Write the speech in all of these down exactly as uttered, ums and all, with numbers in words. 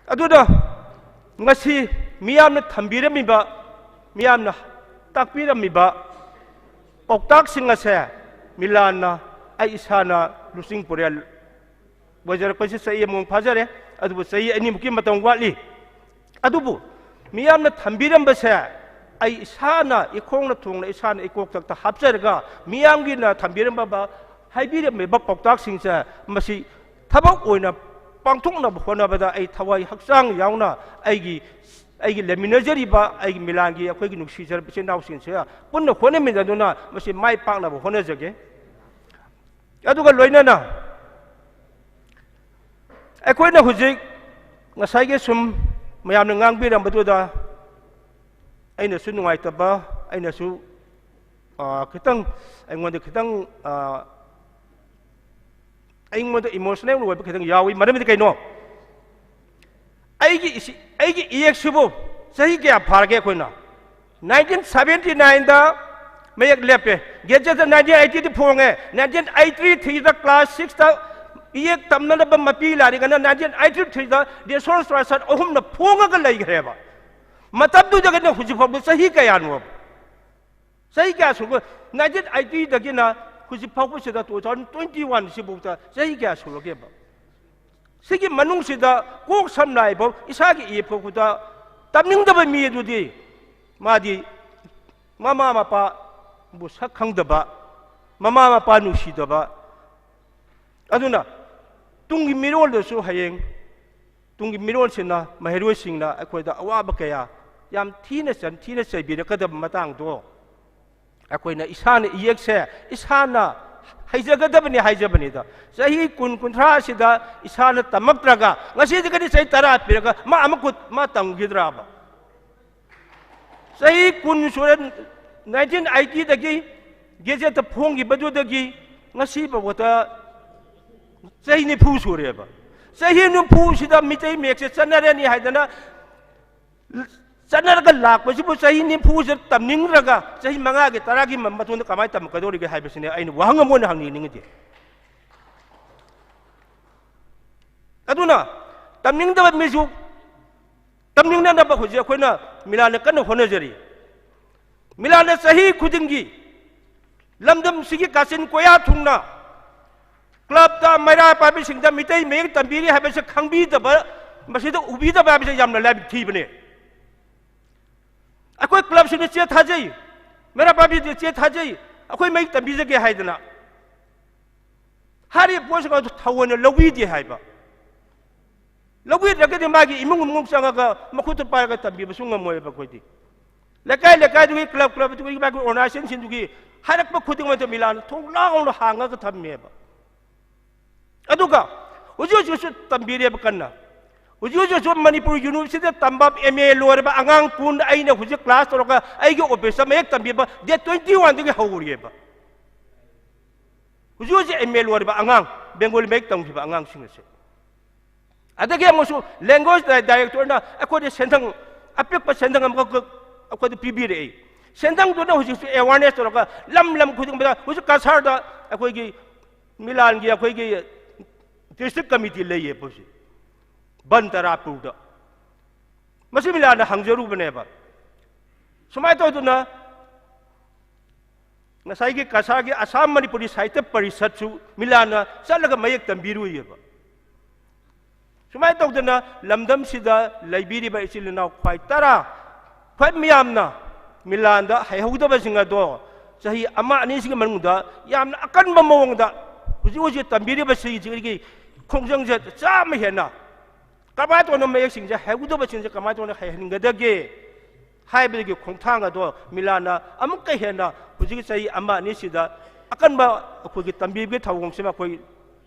ꯑꯗꯨꯅ ꯉꯁꯤ ꯃꯤꯌꯥꯝꯅ ꯊꯝꯕꯤꯔꯝꯃꯤꯕ, ꯃꯤꯌꯥꯝꯅ ꯇꯥꯛꯄꯤꯔꯝꯃꯤꯕ ꯄꯥꯎꯇꯥꯛꯁꯤꯡ ꯑꯁꯦ ꯃꯤꯂꯥꯟꯅ, ꯑꯩ ꯏꯁꯥꯅ ꯂꯨꯆꯤꯡ ꯄꯨꯔꯦꯜ ꯑꯣꯏꯖꯔꯛꯄꯁꯤ ꯆꯍꯤ ꯑꯃꯃꯨꯛ ꯐꯥꯖꯔꯦ, ꯑꯗꯨꯕꯨ ꯆꯍꯤ ꯑꯅꯤꯃꯨꯛꯀꯤ ꯃꯇꯝ ꯋꯥꯠꯂꯤ꯫ ꯑꯗꯨꯕꯨ ꯃꯤꯌꯥꯝꯅ ꯊꯝꯕꯤꯔꯝꯕꯁꯦ ꯑꯩ ꯏꯁꯥꯅ ꯏꯈꯣꯡꯅ ꯊꯣꯡꯅ ꯏꯁꯥꯅ ꯏꯀꯣꯛꯇꯛꯇ ꯍꯥꯞꯆꯔꯒ ꯃꯤꯌꯥꯝꯒꯤꯅ ꯊꯝꯕꯤꯔꯝꯕ, ꯍꯥꯏꯕꯤꯔꯝꯃꯤꯕ ꯄꯥꯎꯇꯥꯛꯁꯤꯡꯁꯦ ꯃꯁꯤ ꯊꯕꯛ ꯑꯣꯏꯅ ꯄꯥꯡꯊꯣꯛꯅꯕ ꯍꯣꯠꯅꯕꯗ ꯑꯩ ꯊꯋꯥꯏ ꯍꯛꯆꯥꯡ ꯌꯥꯎꯅ ꯑꯩꯒꯤ, ꯑꯩꯒꯤ ꯂꯩꯃꯤꯟꯅꯖꯔꯤꯕ ꯑꯩꯒꯤ ꯃꯤꯂꯥꯟꯒꯤ ꯑꯩꯈꯣꯏꯒꯤ ꯅꯨꯡꯁꯤꯖꯔꯕ ꯏꯆꯤꯟ ꯏꯅꯥꯎꯁꯤꯡꯁꯦ ꯄꯨꯟꯅ ꯍꯣꯠꯅꯃꯤꯟꯅꯗꯨꯅ ꯃꯁꯤ ꯃꯥꯏ ꯄꯥꯛꯅꯕ ꯍꯣꯠꯅꯖꯒꯦ꯫ ꯑꯗꯨꯒ ꯂꯣꯏꯅꯅ ꯑꯩꯈꯣꯏꯅ ꯍꯧꯖꯤꯛ ꯉꯁꯥꯏꯒꯤ ꯁꯨꯝ ꯃꯌꯥꯝꯅ ꯉꯥꯡꯕꯤꯔꯝꯕꯗꯨꯗ ꯑꯩꯅꯁꯨ ꯅꯨꯡꯉꯥꯏꯇꯕ, ꯑꯩꯅꯁꯨ, ꯑ, ꯈꯤꯇꯪ, ꯑꯩꯉꯣꯟꯗ ꯈꯤꯇꯪ, ꯑ, ꯑꯩꯉꯣꯟꯗ ꯏꯃꯣꯁꯅꯦꯜ ꯑꯣꯏꯕ ꯈꯤꯇꯪ ꯌꯥꯎꯏ꯫ ꯃꯔꯝꯗꯤ ꯀꯩꯅꯣ? ꯑꯩꯒꯤ ꯏꯁꯤ-, ꯑꯩꯒꯤ ꯏꯌꯦꯛꯁꯤꯕꯨ ꯆꯍꯤ ꯀꯌꯥ ꯐꯥꯔꯒꯦ ꯑꯩꯈꯣꯏꯅ? ꯅꯥꯏꯟꯇꯤꯟ ꯁꯕꯦꯟꯇꯤ ꯅꯥꯏꯟꯗ ꯃꯌꯦꯛ ꯂꯦꯞꯄꯦ, ꯒꯦꯖꯦꯠꯇ ꯅꯥꯏꯟꯇꯤꯟ ꯑꯩꯠꯇꯤꯗ ꯐꯣꯡꯉꯦ, ꯅꯥꯏꯟꯇꯤꯟ ꯑꯩꯠꯇꯤ ꯊ꯭ꯔꯤꯗ ꯀ꯭ꯂꯥꯁ ꯁꯤꯛꯁꯇ ꯏꯌꯦꯛ ꯇꯝꯅꯅꯕ ꯃꯄꯤ ꯂꯥꯏꯔꯤꯛ ꯑꯅ ꯅꯥꯏꯟꯇꯤꯟ ꯑꯩꯠꯇꯤ ꯊ꯭ꯔꯤꯗ ꯔꯤꯁꯣꯔꯁ ꯄꯔꯁꯟ ꯑꯍꯨꯝꯅ ꯐꯣꯡꯉꯒ ꯂꯩꯈ꯭ꯔꯦꯕ꯫ ꯃꯇꯝꯗꯨꯗꯒꯤꯅ ꯍꯧꯖꯤꯛ ꯐꯥꯎꯕ ꯆꯍꯤ ꯀꯌꯥꯅꯣꯕ? ꯆꯍꯤ ꯀꯌꯥ ꯁꯨꯔꯒꯦ? ꯅꯥꯏꯟꯇꯤꯟ ꯑꯩꯠꯇꯤꯗꯒꯤꯅ ꯍꯧꯖꯤꯛ ꯐꯥꯎꯕꯁꯤꯗ ꯇꯨ ꯊꯥꯎꯖꯟ ꯇ꯭ꯋꯦꯟꯇꯤ ꯋꯥꯟ ꯁꯤꯐꯥꯎꯗ ꯆꯍꯤ ꯀꯌꯥ ꯁꯨꯔꯒꯦꯕ? ꯁꯤꯒꯤ ꯃꯅꯨꯡꯁꯤꯗ ꯀꯣꯛ ꯁꯝꯅ ꯍꯥꯏꯐꯥꯎ ꯏꯁꯥꯒꯤ ꯏ ꯐꯥꯎꯕꯗ ꯇꯝꯅꯤꯡꯗꯕ ꯃꯤ ꯑꯗꯨꯗꯤ ꯃꯥꯗꯤ ꯃꯃꯥ ꯃꯄꯥꯕꯨ ꯁꯛ ꯈꯪꯗꯕ, ꯃꯃꯥ ꯃꯄꯥ ꯅꯨꯡꯁꯤꯗꯕ, ꯑꯗꯨꯅ ꯇꯨꯡꯒꯤ ꯃꯤꯔꯣꯜꯗꯁꯨ ꯍꯌꯦꯡ ꯇꯨꯡꯒꯤ ꯃꯤꯔꯣꯜꯁꯤꯡꯅ, ꯃꯍꯩꯔꯣꯏꯁꯤꯡꯅ ꯑꯩꯈꯣꯏꯗ ꯑꯋꯥꯕ ꯀꯌꯥ ꯌꯥꯝ ꯊꯤꯅ ꯆꯟ-, ꯊꯤꯅ ꯆꯩꯕꯤꯔꯛꯀꯗꯕ ꯃꯇꯥꯡꯗꯣ ꯑꯩꯈꯣꯏꯅ ꯏꯁꯥꯅ ꯏꯌꯦꯛꯁꯦ ꯏꯁꯥꯅ ꯍꯩꯖꯒꯗꯕꯅꯤ ꯍꯥꯏꯖꯕꯅꯤꯗ꯫ ꯆꯍꯤ ꯀꯨꯟ, ꯀꯨꯟꯊ꯭ꯔꯥ ꯑꯁꯤꯗ ꯏꯁꯥꯅ ꯇꯝꯃꯛꯇ꯭ꯔꯒ ꯉꯁꯤꯗꯒꯤꯗꯤ ꯆꯍꯤ ꯇꯔꯥ ꯄꯤꯔꯒ ꯃꯥ ꯑꯃꯨꯛ ꯃꯥ ꯇꯝꯈꯤꯗ꯭ꯔꯕ? ꯆꯍꯤ ꯀꯨꯟ ꯁꯨꯔꯦ, ꯅꯥꯏꯟꯇꯤꯟ ꯑꯩꯠꯇꯤꯗꯒꯤ ꯒꯦꯖꯦꯠꯇ ꯐꯣꯡꯈꯤꯕꯗꯨꯗꯒꯤ ꯉꯁꯤ ꯐꯥꯎꯕꯗ ꯆꯍꯤ ꯅꯤꯐꯨ ꯁꯨꯔꯦꯕ꯫ ꯆꯍꯤ ꯅꯤꯐꯨꯁꯤꯗ ꯃꯤꯇꯩ ꯃꯌꯦꯛꯁꯦ ꯆꯠꯅꯔꯅꯤ ꯍꯥꯏꯗꯅ ꯆꯠꯅꯔꯒ ꯂꯥꯛꯄꯁꯤꯕꯨ ꯆꯍꯤ ꯅꯤꯐꯨꯁꯤꯗ ꯇꯝꯅꯤꯡꯗ꯭ꯔꯒ ꯆꯍꯤ ꯃꯉꯥꯒꯤ, ꯇꯔꯥꯒꯤ ꯃ-, ꯃꯇꯨꯡꯗ ꯀꯃꯥꯏꯅ ꯇꯝꯃꯛꯀꯗꯧꯔꯤꯒꯦ ꯍꯥꯏꯕꯁꯤꯅꯦ ꯑꯩꯅ ꯋꯥꯍꯪ ꯑꯃ ꯑꯣꯏꯅ ꯍꯪꯅꯤꯡꯉꯤꯗꯤ꯫ ꯑꯗꯨꯅ ꯇꯝꯅꯤꯡꯗꯕ ꯃꯤꯁꯨ ꯇꯝꯅꯤꯡꯅꯅꯕ ꯍꯧꯖꯤꯛ ꯑꯩꯈꯣꯏꯅ ꯃꯤꯂꯥꯟꯅ ꯀꯟꯅ ꯍꯣꯠꯅꯖꯔꯤ꯫ ꯃꯤꯂꯥꯟꯅ ꯆꯍꯤ ꯈꯨꯗꯤꯡꯒꯤ ꯂꯝꯗꯝꯁꯤꯒꯤ ꯀꯥꯆꯤꯟ ꯀꯣꯌꯥ ꯊꯨꯡꯅ ꯀ꯭ꯂꯕꯇ ꯃꯩꯔꯥ ꯄꯥꯏꯕꯤꯁꯤꯡꯗ ꯃꯤꯇꯩ ꯃꯌꯦꯛ ꯇꯝꯕꯤꯔꯤ ꯍꯥꯏꯕꯁꯦ ꯈꯪꯕꯤꯗꯕ, ꯃꯁꯤꯗ ꯎꯕꯤꯗꯕ ꯍꯥꯏꯕꯁꯦ ꯌꯥꯝꯅ ꯂꯥꯏꯕꯛ ꯊꯤꯕꯅꯦ꯫ ꯑꯩꯈꯣꯏ ꯀ꯭ꯂꯕꯁꯤꯡꯅ ꯆꯦ ꯊꯥꯖꯩ, ꯃꯩꯔꯥ ꯄꯥꯏꯕꯤꯗ ꯆꯦ ꯊꯥꯖꯩ, ꯑꯩꯈꯣꯏ ꯃꯌꯦꯛ ꯇꯝꯕꯤꯖꯒꯦ ꯍꯥꯏꯗꯅ꯫ ꯍꯥꯏꯔꯤꯕ ꯄꯣꯠꯁꯤꯡ ꯑꯗꯨ ꯊꯑꯣꯏꯅ ꯂꯧꯕꯤꯗꯦ ꯍꯥꯏꯕ꯫ ꯂꯧꯕꯤꯗ꯭ꯔꯒꯗꯤ ꯃꯥꯒꯤ ꯏꯃꯨꯡ ꯃꯅꯨꯡ ꯆꯪꯉꯒ ꯃꯈꯨꯠꯇ ꯄꯥꯏꯔꯒ ꯇꯝꯕꯤꯕꯁꯨ ꯉꯝꯃꯣꯏꯕ ꯑꯩꯈꯣꯏꯗꯤ꯫ ꯂꯩꯀꯥꯏ ꯂꯩꯀꯥꯏꯗꯨꯒꯤ, ꯀ꯭ꯂꯕ ꯀ꯭ꯂꯕꯇꯨꯒꯤ, ꯃꯥꯒꯤ ꯑꯣꯔꯒꯅꯥꯏꯖꯦꯁꯟꯁꯤꯡꯗꯨꯒꯤ ꯍꯥꯏꯔꯛꯄ ꯈꯨꯗꯤꯡꯃꯛꯇ ꯃꯤꯂꯥꯟ ꯊꯣꯡ ꯂꯥꯎꯅ ꯍꯥꯡꯉꯒ ꯊꯝꯃꯦꯕ꯫ ꯑꯗꯨꯒ ꯍꯧꯖꯤꯛ ꯍꯧꯖꯤꯛꯁꯨ ꯇꯝꯕꯤꯔꯦꯕ ꯀꯟꯅ꯫ ꯍꯧꯖꯤꯛ ꯍꯧꯖꯤꯛꯁꯨ ꯃꯅꯤꯄꯨꯔ ꯌꯨꯅꯤꯚꯔꯁꯤꯇꯤꯗ ꯇꯝꯕ ꯑꯦꯝ ꯑꯦ ꯂꯣꯏꯔꯕ ꯑꯉꯥꯡ ꯀꯨꯟ ꯑꯩꯅ ꯍꯧꯖꯤꯛ ꯀ꯭ꯂꯥꯁ ꯇꯧꯔꯒ ꯑꯩꯒꯤ ꯑꯣꯐꯤꯁꯇ ꯃꯌꯦꯛ ꯇꯝꯕꯤꯕ ꯗꯦꯠ ꯇ꯭ꯋꯦꯟꯇꯤ ꯋꯥꯟꯗꯒꯤ ꯍꯧꯔꯤꯑꯕ꯫ ꯍꯧꯖꯤꯛ ꯍꯧꯖꯤꯛ ꯑꯦꯝ ꯑꯦ ꯂꯣꯏꯔꯕ ꯑꯉꯥꯡ, ꯕꯦꯡꯒꯣꯂꯤ ꯃꯌꯦꯛ ꯇꯝꯈꯤꯕ ꯑꯉꯥꯡꯁꯤꯡ ꯑꯁꯦ꯫ ꯑꯗꯒꯤ ꯑꯃꯨꯛꯁꯨ ꯂꯦꯡꯒ꯭ꯋꯦꯖ ꯗꯥꯏꯔꯦꯛꯇꯣꯔꯅ ꯑꯩꯈꯣꯏꯗ ꯁꯦꯟꯊꯪ, ꯑꯄꯤꯛꯄ ꯁꯦꯟꯊꯪ ꯑꯃꯈꯛ ꯑꯩꯈꯣꯏꯗ ꯄꯤꯕꯤꯔꯛꯏ꯫ ꯁꯦꯟꯊꯪꯗꯨꯅ ꯍꯧꯖꯤꯛꯁꯨ ꯑꯦꯋꯥꯔꯅꯦꯁ ꯇꯧꯔꯒ ꯂꯝ ꯂꯝ ꯈꯨꯗꯤꯡꯃꯛꯇ, ꯍꯧꯖꯤꯛ ꯀꯁꯥꯔꯗ ꯑꯩꯈꯣꯏꯒꯤ ꯃꯤꯂꯥꯟꯒꯤ ꯑꯩꯈꯣꯏꯒꯤ ꯗꯤꯁꯇ꯭ꯔꯤꯛ ꯀꯃꯤꯇꯤ ꯂꯩꯌꯦꯕ ꯍꯧꯖꯤꯛ, ꯕꯟ ꯇꯔꯥꯄꯨꯔꯗ꯫ ꯃꯁꯤ ꯃꯤꯂꯥꯟꯅ ꯍꯪꯖꯔꯨꯕꯅꯦꯕ꯫ ꯁꯨꯃꯥꯏꯅ ꯇꯧꯗꯅ ꯉꯁꯥꯏꯒꯤ ꯀꯁꯥꯔꯒꯤ ꯑꯁꯥꯝ ꯃꯅꯤꯄꯨꯔꯤ ꯁꯥꯍꯤꯇ꯭ꯌ ꯄꯔꯤꯁꯠꯁꯨ ꯃꯤꯂꯥꯟꯅ ꯆꯠꯂꯒ ꯃꯌꯦꯛ ꯇꯝꯕꯤꯔꯨꯏꯌꯦꯕ꯫ ꯁꯨꯃꯥꯏꯅ ꯇꯧꯗꯅ ꯂꯝꯗꯝꯁꯤꯗ ꯂꯩꯕꯤꯔꯤꯕ ꯏꯆꯤꯜ ꯏꯅꯥꯎ ꯈ꯭ꯋꯥꯏ ꯇꯔꯥ, ꯈ꯭ꯋꯥꯏ ꯃꯤꯌꯥꯝꯅ ꯃꯤꯂꯥꯟꯗ ꯍꯩꯍꯧꯗꯕꯁꯤꯡ ꯑꯗꯣ ꯆꯍꯤ ꯑꯃ ꯑꯅꯤꯁꯤꯒꯤ ꯃꯅꯨꯡꯗ ꯌꯥꯝꯅ ꯑꯀꯟꯕ ꯃꯑꯣꯡꯗ ꯍꯧꯖꯤꯛ ꯍꯧꯖꯤꯛ ꯇꯝꯕꯤꯔꯤꯕꯁꯤꯒꯤ ꯈꯣꯡꯖꯪꯁꯦ ꯆꯥꯝꯃ ꯍꯦꯟꯅ ꯀꯃꯥꯏꯅ ꯇꯧꯅ ꯃꯌꯦꯛꯁꯤꯡꯁꯦ, ꯍꯩꯍꯧꯗꯕꯁꯤꯡꯁꯦ ꯀꯃꯥꯏꯅ ꯇꯧꯅ ꯍꯩꯍꯟꯒꯗꯒꯦ ꯍꯥꯏꯕꯒꯤ ꯈꯣꯡꯊꯥꯡ ꯑꯗꯣ ꯃꯤꯂꯥꯟꯅ ꯑꯃꯨꯛꯀ ꯍꯦꯟꯅ ꯍꯧꯖꯤꯛꯀꯤ ꯆꯍꯤ ꯑꯃ ꯑꯅꯤꯁꯤꯗ ꯑꯀꯟꯕ ꯑꯩꯈꯣꯏꯒꯤ ꯇꯝꯕꯤꯕꯒꯤ ꯊꯧꯑꯣꯡꯁꯤꯃ ꯑꯩꯈꯣꯏ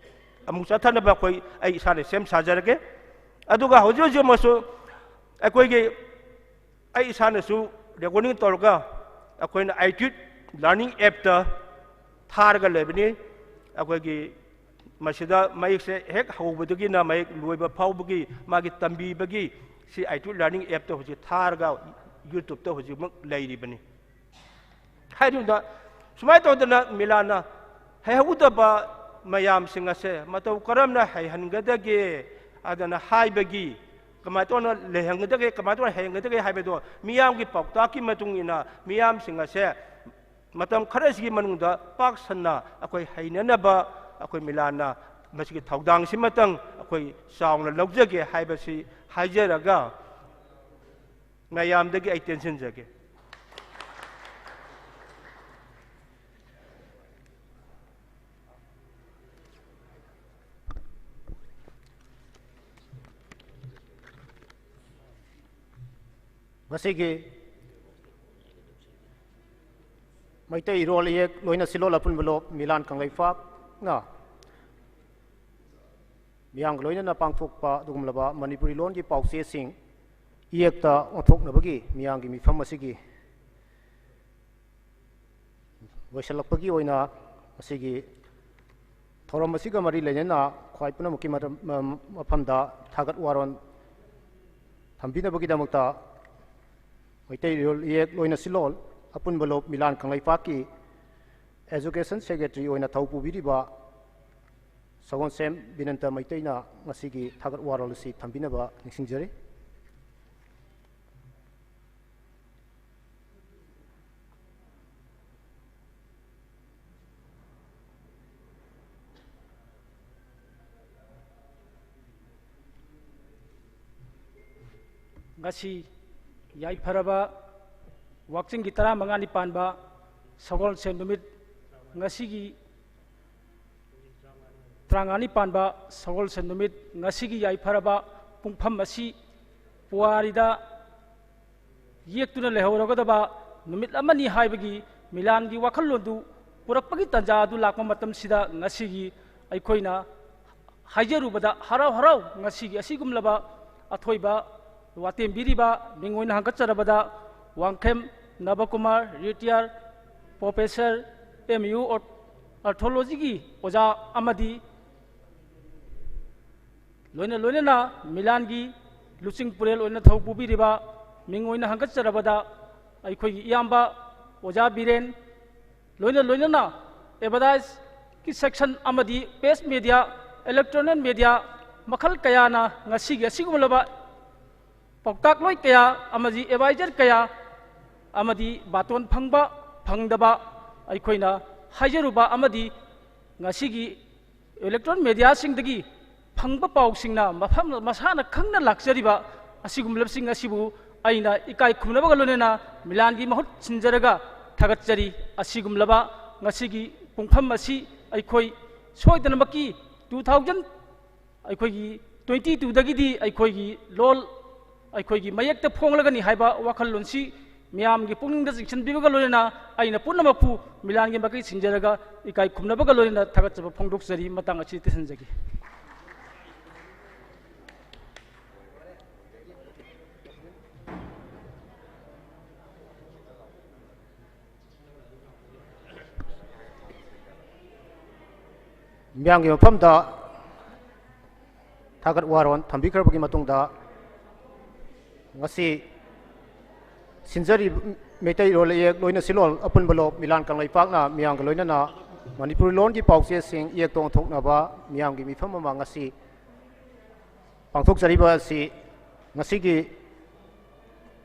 ꯑꯃꯨꯛ ꯆꯠꯊꯅꯕ ꯑꯩꯈꯣꯏ, ꯑꯩ ꯏꯁꯥꯅ ꯁꯦꯝ ꯁꯥꯖꯔꯒꯦ꯫ ꯑꯗꯨꯒ ꯍꯧꯖꯤꯛ ꯍꯧꯖꯤꯛ ꯑꯃꯁꯨ ꯑꯩꯈꯣꯏꯒꯤ, ꯑꯩ ꯏꯁꯥꯅꯁꯨ ꯔꯦꯀꯣꯔꯗꯤꯡ ꯇꯧꯔꯒ ꯑꯩꯈꯣꯏꯅ ꯑꯥꯏꯇ꯭ꯌꯨꯠ ꯂꯔꯅꯤꯡ ꯑꯦꯞꯇ ꯊꯥꯔꯒ ꯂꯩꯕꯅꯤ꯫ ꯑꯩꯈꯣꯏꯒꯤ ꯃꯁꯤꯗ ꯃꯌꯦꯛꯁꯦ ꯍꯦꯛ ꯍꯧꯕꯗꯒꯤꯅ ꯃꯌꯦꯛ ꯂꯣꯏꯕ ꯐꯥꯎꯕꯒꯤ ꯃꯥꯒꯤ ꯇꯝꯕꯤꯕꯒꯤ ꯁꯤ ꯑꯥꯏꯇ꯭ꯌꯨꯠ ꯂꯔꯅꯤꯡ ꯑꯦꯞꯇ ꯍꯧꯖꯤꯛ ꯊꯥꯔꯒ ꯌꯨꯇ꯭ꯌꯨꯕꯇ ꯍꯧꯖꯤꯛꯃꯛ ꯂꯩꯔꯤꯕꯅꯤ꯫ ꯍꯥꯏꯔꯤꯕꯗ ꯁꯨꯃꯥꯏꯅ ꯇꯧꯗꯅ ꯃꯤꯂꯥꯟꯅ ꯍꯩꯍꯧꯗꯕ ꯃꯌꯥꯝꯁꯤꯡ ꯑꯁꯦ ꯃꯇꯧ ꯀꯔꯝꯅ ꯍꯩꯍꯟꯒꯗꯒꯦ ꯑꯗꯨꯅ ꯍꯥꯏꯕꯒꯤ ꯀꯃꯥꯏꯅ ꯇꯧꯅ ꯂꯩꯍꯟꯒꯗꯒꯦ, ꯀꯃꯥꯏꯅ ꯇꯧꯅ ꯍꯩꯍꯟꯒꯗꯒꯦ ꯍꯥꯏꯕꯗꯣ ꯃꯤꯌꯥꯝꯒꯤ ꯄꯥꯎꯇꯥꯛꯀꯤ ꯃꯇꯨꯡ ꯏꯟꯅ ꯃꯤꯌꯥꯝꯁꯤꯡ ꯑꯁꯦ ꯃꯇꯝ ꯈꯔꯁꯤꯒꯤ ꯃꯅꯨꯡꯗ ꯄꯥꯛ ꯁꯟꯅ ꯑꯩꯈꯣꯏ ꯍꯩꯅꯅꯕ ꯑꯩꯈꯣꯏ ꯃꯤꯂꯥꯟꯅ ꯃꯁꯤꯒꯤ ꯊꯧꯗꯥꯡꯁꯤꯃꯇꯪ ꯑꯩꯈꯣꯏ ꯆꯥꯎꯅ ꯂꯧꯖꯒꯦ ꯍꯥꯏꯕꯁꯤ ꯍꯥꯏꯖꯔꯒ ꯃꯌꯥꯝꯗꯒꯤ ꯑꯩ ꯇꯦꯟꯁꯤꯟꯖꯒꯦ꯫ ꯉꯁꯤꯒꯤ ꯃꯩꯇꯩ ꯏꯔꯣꯜ ꯏꯌꯦꯛ ꯂꯣꯏꯅ ꯁꯤꯂꯣꯜ ꯑꯄꯨꯟꯕ ꯂꯣꯞ ꯃꯤꯂꯥꯟ ꯀꯪꯂꯩꯄꯥꯛꯅ ꯃꯤꯌꯥꯝꯒ ꯂꯣꯏꯅꯅ ꯄꯥꯡꯊꯣꯛꯄ ꯑꯗꯨꯒꯨꯝꯂꯕ ꯃꯅꯤꯄꯨꯔꯤ ꯂꯣꯟꯒꯤ ꯄꯥꯎꯆꯦꯁꯤꯡ ꯏꯌꯦꯛꯇ ꯑꯣꯟꯊꯣꯛꯅꯕꯒꯤ ꯃꯤꯌꯥꯝꯒꯤ ꯃꯤꯐꯝ ꯑꯁꯤꯒꯤ ꯂꯣꯏꯁꯤꯜꯂꯛꯄꯒꯤ ꯑꯣꯏꯅ ꯉꯁꯤꯒꯤ ꯊꯧꯔꯝ ꯑꯁꯤꯒ ꯃꯔꯤ ꯂꯩꯅꯅ ꯈ꯭ꯋꯥꯏ ꯄꯨꯝꯅꯃꯛꯀꯤ ꯃꯔꯝ-, ꯃ-, ꯃꯐꯝꯗ ꯊꯥꯒꯠ ꯋꯥꯔꯣꯟ ꯊꯝꯕꯤꯅꯕꯒꯤꯗꯃꯛꯇ ꯃꯩꯇꯩ ꯏꯔꯣꯜ ꯏꯌꯦꯛ ꯂꯣꯏꯅ ꯁꯤꯂꯣꯜ ꯑꯄꯨꯟꯕ ꯂꯣꯞ ꯃꯤꯂꯥꯟ ꯀꯪꯂꯩꯄꯥꯛꯀꯤ Education Secretary ꯑꯣꯏꯅ ꯊꯧ ꯄꯨꯕꯤꯔꯤꯕ ꯁꯒꯣꯜꯁꯦꯝ ꯕꯤꯅꯟꯇ ꯃꯩꯇꯩꯅ ꯉꯁꯤꯒꯤ ꯊꯥꯒꯠ ꯋꯥꯔꯣꯜ ꯑꯁꯤ ꯊꯝꯕꯤꯅꯕ ꯅꯤꯡꯁꯤꯡꯖꯔꯤ꯫ ꯉꯁꯤ ꯌꯥꯏꯐꯔꯕ ꯋꯥꯛꯆꯤꯡꯒꯤ ꯇꯔꯥꯃꯉꯥꯅꯤ ꯄꯥꯟꯕ ꯁꯒꯣꯜꯁꯦꯟ ꯅꯨꯃꯤꯠ, ꯉꯁꯤꯒꯤ ꯇꯔꯥꯃꯉꯥꯅꯤ ꯄꯥꯟꯕ ꯁꯒꯣꯜꯁꯦꯟ ꯅꯨꯃꯤꯠ, ꯉꯁꯤꯒꯤ ꯌꯥꯏꯐꯔꯕ ꯄꯨꯡꯐꯝ ꯑꯁꯤ ꯄꯨꯋꯥꯔꯤꯗ ꯌꯦꯛꯇꯨꯅ ꯂꯩꯍꯧꯔꯒꯗꯕ ꯅꯨꯃꯤꯠ ꯑꯃꯅꯤ ꯍꯥꯏꯕꯒꯤ ꯃꯤꯂꯥꯟꯒꯤ ꯋꯥꯈꯜꯂꯣꯟꯗꯨ ꯄꯨꯔꯛꯄꯒꯤ ꯇꯥꯟꯖꯥ ꯑꯗꯨ ꯂꯥꯛꯄ ꯃꯇꯝꯁꯤꯗ, ꯉꯁꯤꯒꯤ ꯑꯩꯈꯣꯏꯅ ꯍꯥꯏꯖꯔꯨꯕꯗ ꯍꯔꯥꯎ ꯍꯔꯥꯎ ꯉꯁꯤꯒꯤ ꯑꯁꯤꯒꯨꯝꯂꯕ ꯑꯊꯣꯏꯕ ꯋꯥꯇꯦꯝꯕꯤꯔꯤꯕ ꯃꯤꯡ ꯑꯣꯏꯅ ꯍꯪꯒꯠꯆꯔꯕꯗ Wangkhem ꯅꯕꯀꯨꯃꯥꯔ, retired professor, M U Arthology ꯒꯤ ꯑꯣꯖꯥ ꯑꯃꯗꯤ ꯂꯣꯏꯅ ꯂꯣꯏꯅꯅ ꯃꯤꯂꯥꯟꯒꯤ ꯂꯨꯆꯤꯡ ꯄꯨꯔꯦꯜ ꯑꯣꯏꯅ ꯊꯧ ꯄꯨꯕꯤꯔꯤꯕ ꯃꯤꯡ ꯑꯣꯏꯅ ꯍꯪꯒꯠꯆꯔꯕꯗ ꯑꯩꯈꯣꯏꯒꯤ ꯏꯌꯥꯝꯕ ꯑꯣꯖꯥ ꯕꯤꯔꯦꯟ, ꯂꯣꯏꯅ ꯂꯣꯏꯅꯅ advertise ꯀꯤ section ꯑꯃꯗꯤ press media, electronic media ꯃꯈꯜ ꯀꯌꯥꯅ ꯉꯁꯤꯒꯤ ꯑꯁꯤꯒꯨꯝꯂꯕ ꯄꯥꯎꯇꯥꯛꯂꯣꯏ ꯀꯌꯥ ꯑꯃꯗꯤ ꯑꯦꯗꯚꯥꯏꯖꯔ ꯀꯌꯥ ꯑꯃꯗꯤ ꯕꯥꯇꯣꯟ ꯐꯪꯕ ꯐꯪꯗꯕ ꯑꯩꯈꯣꯏꯅ ꯍꯥꯏꯖꯔꯨꯕ ꯑꯃꯗꯤ ꯉꯁꯤꯒꯤ ꯏꯂꯦꯛꯇ꯭ꯔꯣꯅꯤꯛ ꯃꯦꯗꯤꯌꯥꯁꯤꯡꯗꯒꯤ ꯐꯪꯕ ꯄꯥꯎꯁꯤꯡꯅ ꯃꯐꯝ ꯃꯁꯥꯅ ꯈꯪꯅ ꯂꯥꯛꯆꯔꯤꯕ ꯑꯁꯤꯒꯨꯝꯂꯕꯁꯤꯡ ꯑꯁꯤꯕꯨ ꯑꯩꯅ ꯏꯀꯥꯏ ꯈꯨꯝꯅꯕꯒ ꯂꯣꯏꯅꯅ ꯃꯤꯂꯥꯟꯒꯤ ꯃꯍꯨꯠ ꯁꯤꯟꯖꯔꯒ ꯊꯥꯒꯠꯆꯔꯤ꯫ ꯑꯁꯤꯒꯨꯝꯂꯕ ꯉꯁꯤꯒꯤ ꯄꯨꯡꯐꯝ ꯑꯁꯤ ꯑꯩꯈꯣꯏ ꯁꯣꯏꯗꯅꯃꯛꯀꯤ ꯇꯨ ꯊꯥꯎꯖꯟ ꯑꯩꯈꯣꯏꯒꯤ ꯇ꯭ꯋꯦꯟꯇꯤ ꯇꯨꯗꯒꯤꯗꯤ ꯑꯩꯈꯣꯏꯒꯤ ꯂꯣꯜ ꯑꯩꯈꯣꯏꯒꯤ ꯃꯌꯦꯛꯇ ꯐꯣꯡꯂꯒꯅꯤ ꯍꯥꯏꯕ ꯋꯥꯈꯜꯂꯣꯟꯁꯤ ꯃꯤꯌꯥꯝꯒꯤ ꯄꯨꯛꯅꯤꯡꯗ ꯆꯤꯡꯁꯤꯟꯕꯤꯕꯒ ꯂꯣꯏꯅꯅ ꯑꯩꯅ ꯄꯨꯝꯅꯃꯛꯄꯨ ꯃꯤꯂꯥꯟꯒꯤ ꯃꯥꯏꯀꯩ ꯁꯤꯟꯖꯔꯒ ꯏꯀꯥꯏ ꯈꯨꯝꯅꯕꯒ ꯂꯣꯏꯅꯅ ꯊꯥꯒꯠꯆꯕ ꯐꯣꯡꯗꯣꯛꯆꯔꯤ꯫ ꯃꯇꯥꯡ ꯑꯁꯤ ꯇꯦꯟꯁꯤꯟꯖꯒꯦ꯫ ꯃꯤꯌꯥꯝꯒꯤ ꯃꯐꯝꯗ ꯊꯥꯒꯠ ꯋꯥꯔꯣꯜ ꯊꯝꯕꯤꯈ꯭ꯔꯕꯒꯤ ꯃꯇꯨꯡꯗ, ꯉꯁꯤ ꯁꯤꯟꯖꯔꯤꯕ ꯃꯩꯇꯩꯔꯣꯜ ꯏꯌꯦꯛ ꯂꯣꯏꯅ ꯁꯤꯂꯣꯜ ꯑꯄꯨꯟꯕ ꯂꯣꯞ ꯃꯤꯂꯥꯟ ꯀꯪꯂꯩꯄꯥꯛꯅ ꯃꯤꯌꯥꯝꯒ ꯂꯣꯏꯅꯅ ꯃꯅꯤꯄꯨꯔꯤ ꯂꯣꯟꯒꯤ ꯄꯥꯎꯆꯦꯁꯤꯡ ꯏꯌꯦꯛꯇ ꯑꯣꯟꯊꯣꯛꯅꯕ ꯃꯤꯌꯥꯝꯒꯤ ꯃꯤꯐꯝ ꯑꯃ ꯉꯁꯤ ꯄꯥꯡꯊꯣꯛꯆꯔꯤꯕ ꯑꯁꯤ, ꯉꯁꯤꯒꯤ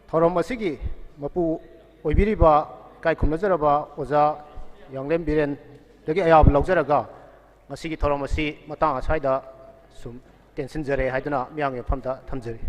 ꯊꯧꯔꯝ ꯑꯁꯤꯒꯤ ꯃꯄꯨ ꯑꯣꯏꯕꯤꯔꯤꯕ ꯏꯀꯥꯏ ꯈꯨꯝꯅꯖꯔꯕ ꯑꯣꯖꯥ ꯌꯥꯡꯂꯦꯝ ꯕꯤꯔꯦꯟꯗꯒꯤ ꯑꯌꯥꯕ ꯂꯧꯖꯔꯒ, ꯉꯁꯤꯒꯤ ꯊꯧꯔꯝ ꯑꯁꯤ ꯃꯇꯥꯡ ꯑꯁ꯭ꯋꯥꯏꯗ ꯁꯨꯝ ꯇꯦꯟꯁꯤꯟꯖꯔꯦ ꯍꯥꯏꯗꯨꯅ ꯃꯤꯌꯥꯝꯒꯤ ꯃꯐꯝꯗ ꯊꯝꯖꯔꯤ꯫